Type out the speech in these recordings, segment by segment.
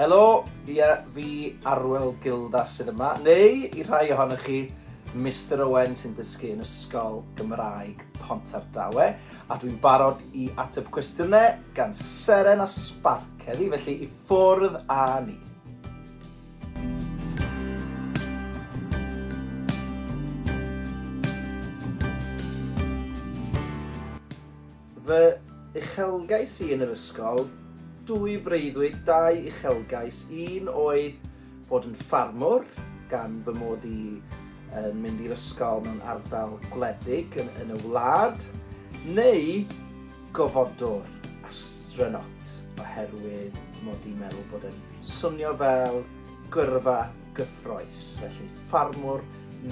Helo, ie, fi Arwel Gildas sydd yma, neu i rhai ohonoch chi, Mr Owen sy'n dysgu yn Ysgol Gymraeg Pontardawe, a dwi'n barod i ateb cwestiynau gan Seren a Sbarc heddi, felly i ffwrdd â ni. Fy uchelgais i yn yr ysgol, dwy freuddwyd, dau uchelgais. Un oedd bod yn ffarmwr, gan fy mod i yn mynd i'r ysgol mewn ardal gwledig yn y wlad, neu gofodwr, astronaut, oherwydd mod i'n meddwl bod yn swnio fel gyrfa gyffrous, felly ffarmwr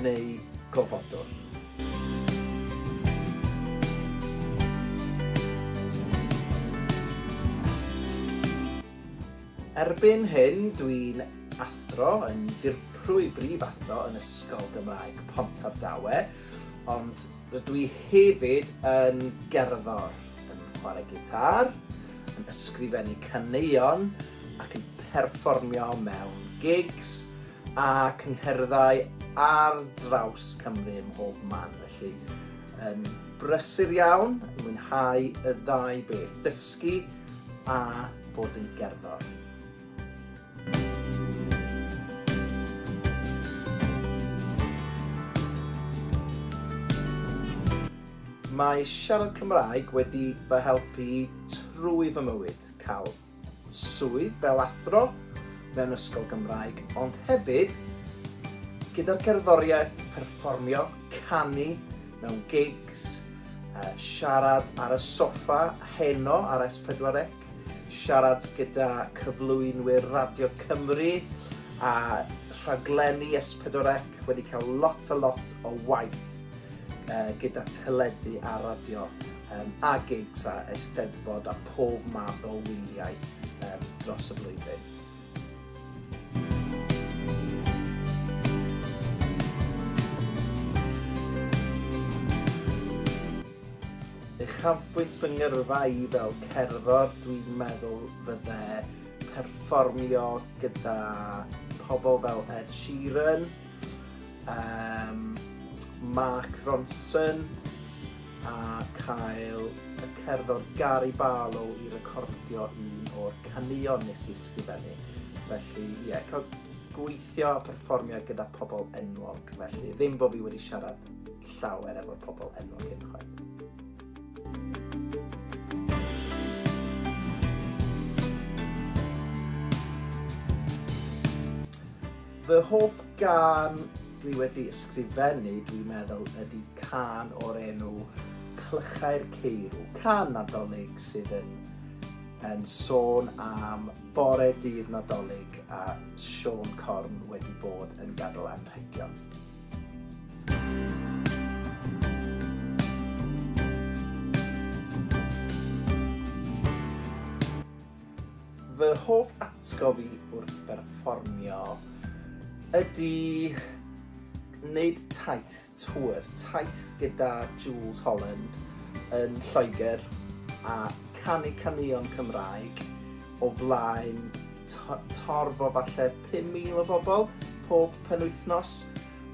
neu gofodwr. Erbyn hyn, dwi'n athro, yn ddirprwy brif athro yn Ysgol Gymraeg Pontardawe, ond rydw i hefyd yn gerddor, yn chwarae gitar, yn ysgrifennu caneuon ac yn perfformio mewn gigs a cyngherddau ar draws Cymru ym mhob man. Felly, yn brysur iawn, yn mwynhau y ddau beth, dysgu a bod yn gerddor. Mae siarad Cymraeg wedi fy helpu trwy fy mywyd, cael swydd fel athro mewn ysgol Gymraeg, ond hefyd gyda'r gerddoriaeth, perfformio, canu mewn gigs, siarad ar y soffa heno ar S4C, siarad gyda cyflwynwyr Radio Cymru a rhaglenni S4C, wedi cael lot a lot o waith gyda teledu a radio a gigs a eisteddfod a pob math o wyliau dros y flwyddyn. Uchafbwynt fy ngyrfa i fel cerddor, dwi'n meddwl fydde perfformio gyda pobl fel Ed Sheeran, Mark Ronson, a cael y cerddor Gary Barlow i recordio un o'r caneuon nes i ysgrifennu. Felly, ie, cael gweithio a perfformio gyda pobl enwog. Felly, ddim bod fi wedi siarad llawer efo'r pobl enwog hyn chwaith. Fy hoff gân dwi wedi ysgrifennu, dwi'n meddwl, ydy cân o'r enw Clychau'r Ceirw, cân Nadolig sydd yn sôn am bore dydd Nadolig a Siôn Corn wedi bod yn gadael anrhegion. Fy hoff atgof i wrth berfformio ydy wneud taith, tour, taith gyda Jules Holland yn Lloegr a canu caneuon Cymraeg o flaen torf o falle 5,000 o bobl pob penwythnos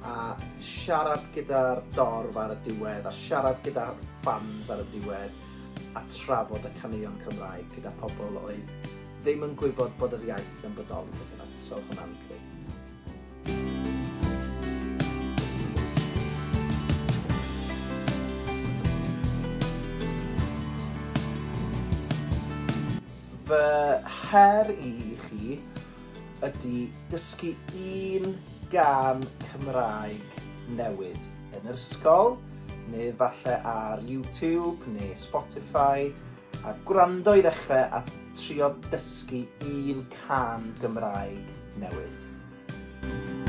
a siarad gyda'r dorf ar y diwedd a siarad gyda'r fans ar y diwedd a trafod y caneuon Cymraeg gyda pobl oedd ddim yn gwybod bod yr iaith yn bodoli hyd yn oed, so hwnna'n grêt. Fy her i i chi ydy dysgu un gân Cymraeg newydd yn yr ysgol, neu falle ar YouTube neu Spotify, a gwrando i ddechrau a trio dysgu un cân Gymraeg newydd.